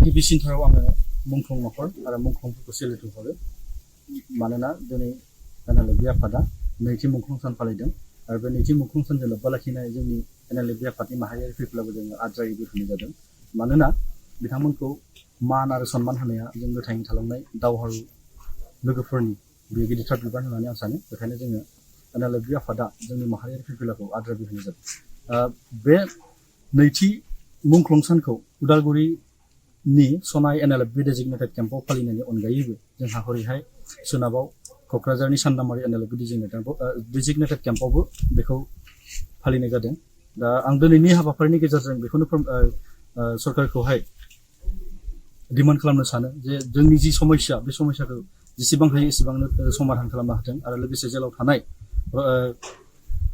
गिबिसिनथाराव आङो मुंख्लं नखर आरो मुंख्लंफोरखौ सेलेक्ट हरो मानोना दिनै NLFB आफादा नैथि मुंख्लं सान फालिदों आरो बे नैथि मुंख्लं सानजों लोब्बा लाखिनाय जोंनि NLFB आफादनि माहारियारि फैफिलाबो जोङो आद्रायै बेखेवनाय जादों मानोना बिथांमोनखौ मान आरो सनमान होनाया जों गोथाङै थालांनाय दावहारु लोगोफोरनि बे गिदिरथार बिबान होननानै आं सानो बेखायनो जोङो NLFB आफादा जोंनि माहारियारि फैफिलाखौ आद्रा बेखेवनाय जादों बे नैथि मुंख्लं सानखौ उदालगुरि नि सनाय NLFB डेजिगनेटेड केम्पआव फालिनायनि अनगायैबो जोंहा हरैहाय सोनाबाव क'क्राझारनि सान्दामारि NLFB डेजिगनेटेड केम्पआवबो बेखौ फालिनाय जादों दा आं दिनैनि हाबाफारिनि गेजेरजों बेखौनो सरकारखौहाय डिमान्ड खालामनो सानो जे जोंनि जि समस्या बे समस्याखौ जेसेबां हायो एसेबांनो समाधान खालामनो हाथों आरो लोगोसे जेलाव थानाय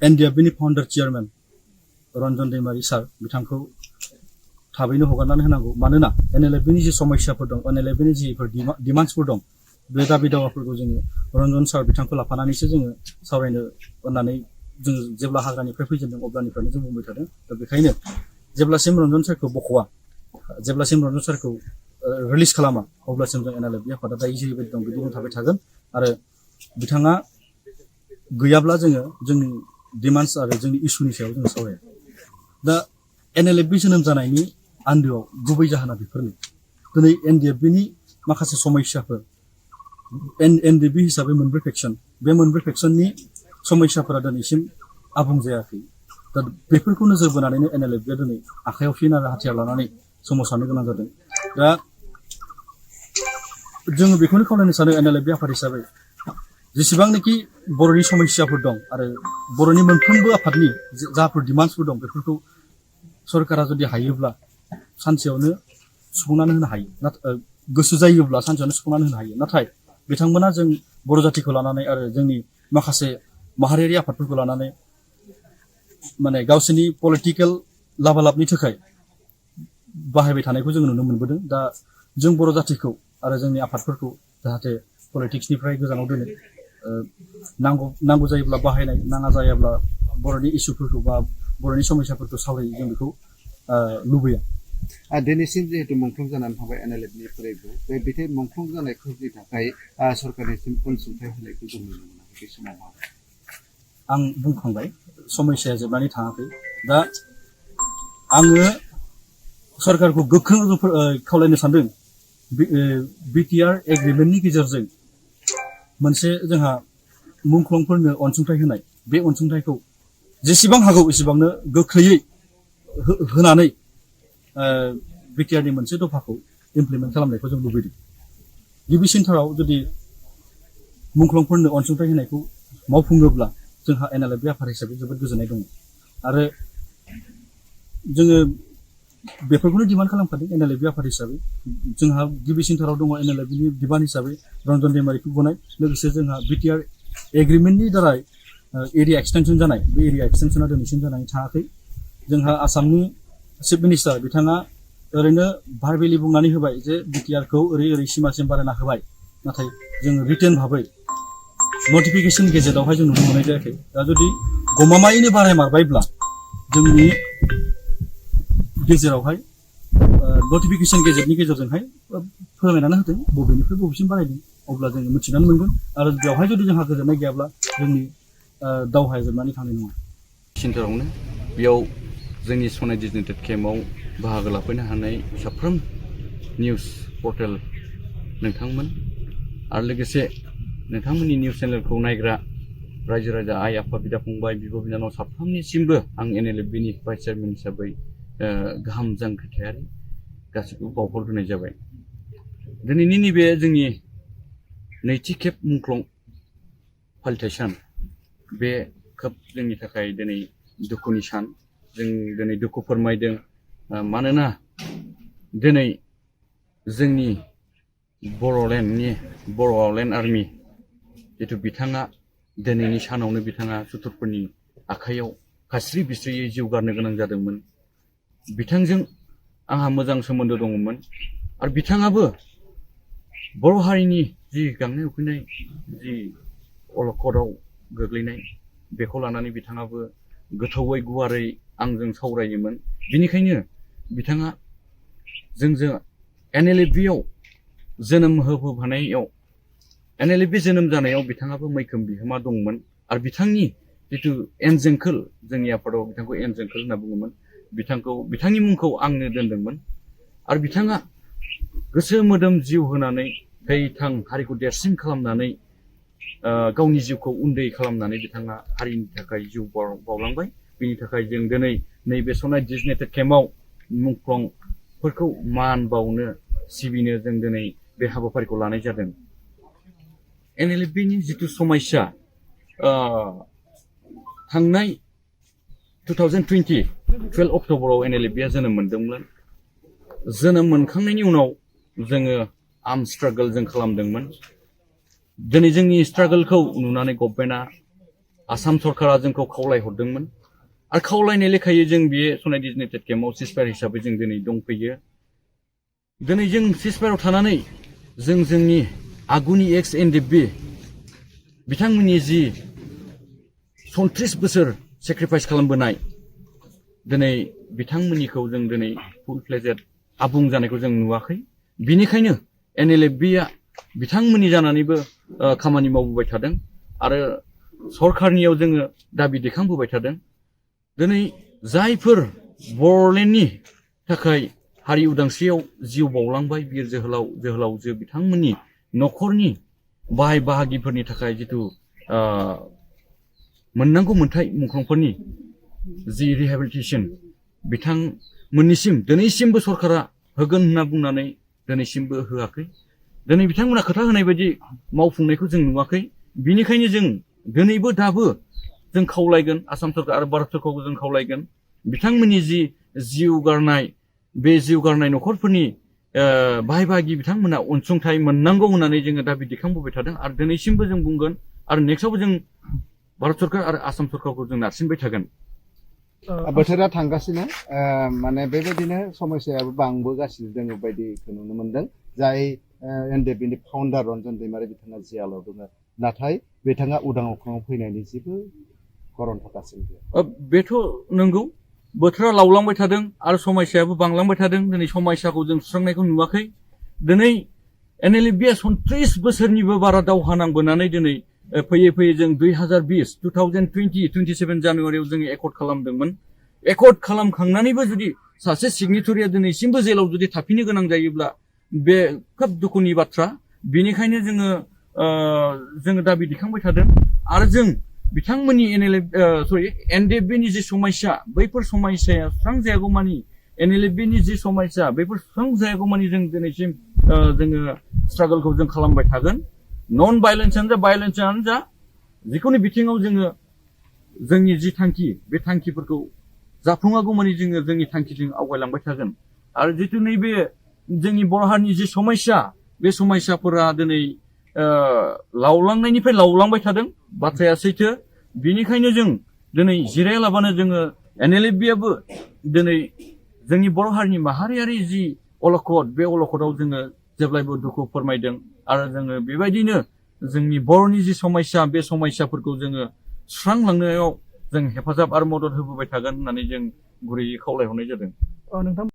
NDFB नि फाउन्डार चेयारमेन रन्जन दैमारि सार बिथांखौ थाबैनो हगारनानै होनांगौ मानोना NLFB नि जि समस्याफोर दं NLFB नि जिफोर डिमान्ड्सफोर दं बे दाबि दावाफोरखौ जोङो रन्जन सार बिथांखौ लाफानानैसो जोङो सावरायनो होननानै जोङो जेब्ला हाग्रानिफ्राय फैजेनदों अब्लानिफ्रायनो जों बुंबाय थादों दा बेखायनो जेब्लासिम रन्जन सारखौ बख'वा जेब्लासिम रन्जन सारखौ रिलिज खालामा अब्लासिम जों NLFB आफादा दायो जेरैबायदि दं बिदिनो थाबाय थागोन आरो बिथाङा गैयाब्ला जोङो जोंनि डिमान्ड्स आरो जोंनि इस्युनि सायाव जोङो सावराया दा NLFB जोनोम जानायनि आन्दोआव गुबै जाहोना बेफोरनो दिनै NDFB नि माखासे समस्याफोर NDFB हिसाबै मोनब्रै फेक्सन बे मोनब्रै फेक्सननि समस्याफोरा दिनैसिम आबुं जायाखै दा बेफोरखौ नोजोर बोनानैनो NLFB आ दिनै आखायाव फिन आरो हाथियार लानानै सोमावसारनो गोनां जादों दा जोङो बेखौनो खावलायनो सानो NLFB आफाद हिसाबै जेसेबांनाखि बर'नि समस्याफोर दं आरो बर'नि मोनफ्रोमबो आफादनि जाफोर डिमान्ड्सफोर दं बेफोरखौ सरकारा जुदि हायोब्ला सानसेयावनो सुफुंनानै होनो हायो गोसो जायोब्ला सानसेयावनो सुफुंनानै होनो हायो नाथाय बिथांमोना जों बर' जातिखौ लानानै आरो जोंनि माखासे माहारियारि आफादफोरखौ लानानै माने गावसोरनि पलिटिकेल लाबालाबनि थाखाय बाहायबाय थानायखौ जों नुनो मोनबोदों दा जों बर' जातिखौ आरो जोंनि आफादफोरखौ जाहाथे पलिटिक्सनिफ्राय गोजानाव दोनो नांगौ जायोब्ला बाहायनाय नाङा जायाब्ला बर'नि इस्युफोरखौ बा बर'नि समस्याफोरखौ सावरायो जों बेखौ लुबैया दिनैसिम जिहेतु मुंख्लं जानानै थांबाय NLFB निफ्रायबो बे मुंख्लं जानायफोरनि थाखाय सरकारनिसिम अनसुंथाइ होनायखौ जों नुनो मोनाखै बे समाव आं बुंखांबाय समस्याया जोबनानै थाङाखै दा आङो सरकारखौ गोख्रों खावलायनो सानदों BTR एग्रिमेन्टनि गेजेरजों मोनसे जोंहा मुंख्लंफोरनो अनसुंथाइ होनाय बे अनसुंथाइखौ जेसेबां हागौ एसेबांनो गोख्रैयै होनानै BTR नि मोनसे दफाखौ इमप्लिमेन्ट खालामनायखौ जों लुबैदों गिबिसिनथाराव जुदि मुंख्लंफोरनो अनसुंथाइ होनायखौ मावफुङोब्ला जोंहा NLFB आफाद हिसाबै जोबोद गोजोननाय दङ आरो जोङो बेफोरखौनो डिमान्ड खालामखादों NLFB आफाद हिसाबै जोंहा गिबिसिनथाराव दङ NLFB नि डिमान्ड हिसाबै रन्जन दैमारिखौ गनाय लोगोसे जोंहा BTR एग्रिमेन्टनि दारै एरिया एक्सटेनसन जानाय बे एरिया एक्सटेनसना दिनैसिम जानानै थाङाखै जोंहा आसामनि चिफ मिनिस्टार बिथाङा ओरैनो भारबेलि बुंनानै होबाय जे BTR खौ ओरै सिमासिम बारायना होबाय नाथाय जोङो रिटेन भाबै नटिफिकेसन गेजेटावहाय जों नुनो मोननाय जायाखै दा जुदि गमामायैनो बारायमारबायब्ला जोंनि गेजेरावहाय नटिफिकेसन गेजेटनि गेजेरजोंहाय फोरमायनानै होदों बबेनिफ्राय बबेसिम बारायदों अब्ला जोङो मिथिनानै मोनगोन आरो बेवहाय जुदि जोंहा गोजोननाय गैयाब्ला जोंनि दावहाया जोबनानै थांनाय नङा सेन्टारावनो बेयाव जोंनि सनाय डेजिगनेटेड केम्पआव बाहागो लाफैनो हानाय साफ्रोम निउस पर्टेल नोंथांमोन आरो लोगोसे नोंथांमोननि निउस चेनेलखौ नायग्रा रायजो राजा आइ आफा बिदा फंबाय बिब' बिनानाव साफ्रोमनिसिमबो आं NLFB नि भाइस चेयारमेन हिसाबै गाहाम जांख्रिथायारि गासैखौबो बावहरग्रोनाय जाबाय दिनैनि नैबे जोंनि नैथि खेब मुंख्लं फालिथाय सान बे खोब जोंनि थाखाय दिनै दुखुनि सान जों दिनै दुखु फोरमायदों मानोना दिनै जोंनि बर'लेण्ड आर्मि जिथु बिथाङा दिनैनि सानावनो बिथाङा सुथुरफोरनि आखाइयाव खास्रि बिस्रियै जिउ गारनो गोनां जादोंमोन। बिथांजों आंहा मोजां सोमोन्दो दङमोन आरो बिथाङाबो बर' हारिनि जि गांनाय उखैनाय जि अलखदाव गोग्लैनाय बेखौ लानानै बिथाङाबो गोथौयै गुवारै आंजों सावरायोमोन। बिनिखायनो बिथाङा जोंजों NLFB आव जोनोम होफानायाव NLFB जोनोम जानायाव बिथाङाबो मैखोम बिहोमा दंमोन आरो बिथांनि जिथु एनजोंखोल जोंनि आफादाव बिथांखौ एनजोंखोल होनना बुङोमोन बिथांनि मुंखौ आंनो दोनदोंमोन आरो बिथाङा गोसो मोदोम जिउ होनानै थै-थां हारिखौ देरसिन खालामनानै गावनि जिउखौ उन्दै खालामनानै बिथाङा हारिनि थाखाय जिउ बावलांबाय। बिनि थाखाय जों दिनै नैबे सनाय डिजिग्नेटेड केम्पआव मुंख्लंफोरखौ मान बावनो सिबिनो जों दिनै बे हाबाफारिखौ लानाय जादों। NLFB नि जिथु समस्या थांनाय 2020 12 अक्ट'बराव NLFB आ जोनोम मोनदोंमोन। जोनोम मोनखांनायनि उनाव जोङो आर्म स्ट्रागल जों खालामदोंमोन। दिनै जोंनि स्ट्रागलखौ नुनानै गभर्नमेन्टआ आसाम सरकारा जोंखौ खावलायहरदोंमोन आरो खावलायनाय लेखायै जों बे सनाय डिजिग्नेटेड केम्पआव सिजफायार हिसाबै जों दिनै दंफैयो। दिनै जों सिजफायाराव थानानै जों जोंनि आगुनि एक्स NDFB बिथांमोननि जि 34 बोसोर सेक्रिफाइस खालामबोनाय दिनै बिथांमोननिखौ जों दिनै फुल फ्लेजेड आबुं जानायखौ जों नुवाखै। बिनिखायनो NLFB आ बिथांमोननि जानानैबो खामानि मावबोबाय थादों आरो सरकारनियाव जोङो दाबि दैखांबोबाय थादों। दिनै जायफोर बर'लेण्डनि थाखाय हारि उदांस्रियाव जिउ बावलांबाय बिर जोहोलावजो बिथांमोननि न'खरनि बाहाय बाहागिफोरनि थाखाय जिथु मोननांगौ मोन्थाय मुंख्लंफोरनि जि रिहेबिलिटेसन बिथांमोननिसिम दिनैसिमबो सरकारा होगोन होनना बुंनानै दिनैसिमबो होआखै। दिनै बिथांमोना खोथा होनाय बायदि मावफुंनायखौ जों नुवाखै। बिनिखायनो जों दिनैबो दाबो जों खावलायगोन आसाम सरकार आरो भारत सरकारखौ जों खावलायगोन बिथांमोननि जि जिउ गारनाय बे जिउ गारनाय न'खरफोरनि बाहाय बाहागि बिथांमोना अनसुंथाइ मोननांगौ होननानै जोङो दाबि दैखांबोबाय थादों आरो दिनैसिमबो जों बुंगोन आरो नेक्स्टआवबो जों भारत सरकार आरो आसाम सरकारखौ जों नारसिनबाय थागोन। बोथोरा थांगासिनो माने बेबायदिनो समस्यायाबो बांबोगासिनो दङ बायदिखौ नुनो मोनदों। जाय NDFB नि फाउन्डार रन्जन दैमारि बिथाङा जेलाव दङ नाथाय बिथाङा उदां अख्राङाव फैनायनि जेबो गरन थागासिनो गैया। बेथ' नंगौ बोथोरा लावलांबाय थादों आरो समस्यायाबो बांलांबाय थादों। दिनै समस्याखौ जों सुस्रांनायखौ नुवाखै। दिनै NLFB आ 34 बोसोरनिबो बारा दावहा नांबोनानै दिनै फैयै फैयै जों 2020 27 जानुवारियाव जोङो एकर्ड खालामदोंमोन। एकर्ड खालामखांनानैबो जुदि सासे सिगनेटरिया दिनैसिमबो जेलाव जुदि थाफिननो गोनां जायोब्ला बे खोब दुखुनि बाथ्रा। बेनिखायनो जोङो दाबि दैखांबाय थादों आरो जों बिथांमोननि NDFB नि जि समस्या बैफोर समस्याया सुस्रांजायागौमानि NLFB नि जि समस्या बैफोर सुस्रांजायागौमानि जों दिनैसिम जोङो स्ट्रागलखौ जों खालामबाय थागोन। नन भायलेन्सआनो जा भायलेन्सआनो जा जिखुनु बिथिङाव जोङो जोंनि जि थांखि बे थांखिफोरखौ जाफुङागौमानि जोङो जोंनि थांखिजों आवगायलांबाय थागोन आरो जिथु नैबे जोंनि बर' हारिनि जि समस्या बे समस्याफोरा दिनै लावलांनायनिफ्राय लावलांबाय थादों बाथ्राया सैथो। बिनिखायनो जों दिनै जिरायालाबानो जोङो NLFB आबो दिनै जोंनि बर' हारिनि माहारियारि जि अलखद बे अलखदाव जोङो जेब्लायबो दुखु फोरमायदों आरो जोङो बेबायदिनो जोंनि बर'नि जि समस्या बे समस्याफोरखौ जोङो सुस्रांलांनायाव जों हेफाजाब आरो मदद होबोबाय थागोन होननानै जों गुरैयै खावलायहरनाय जादों। नोंथां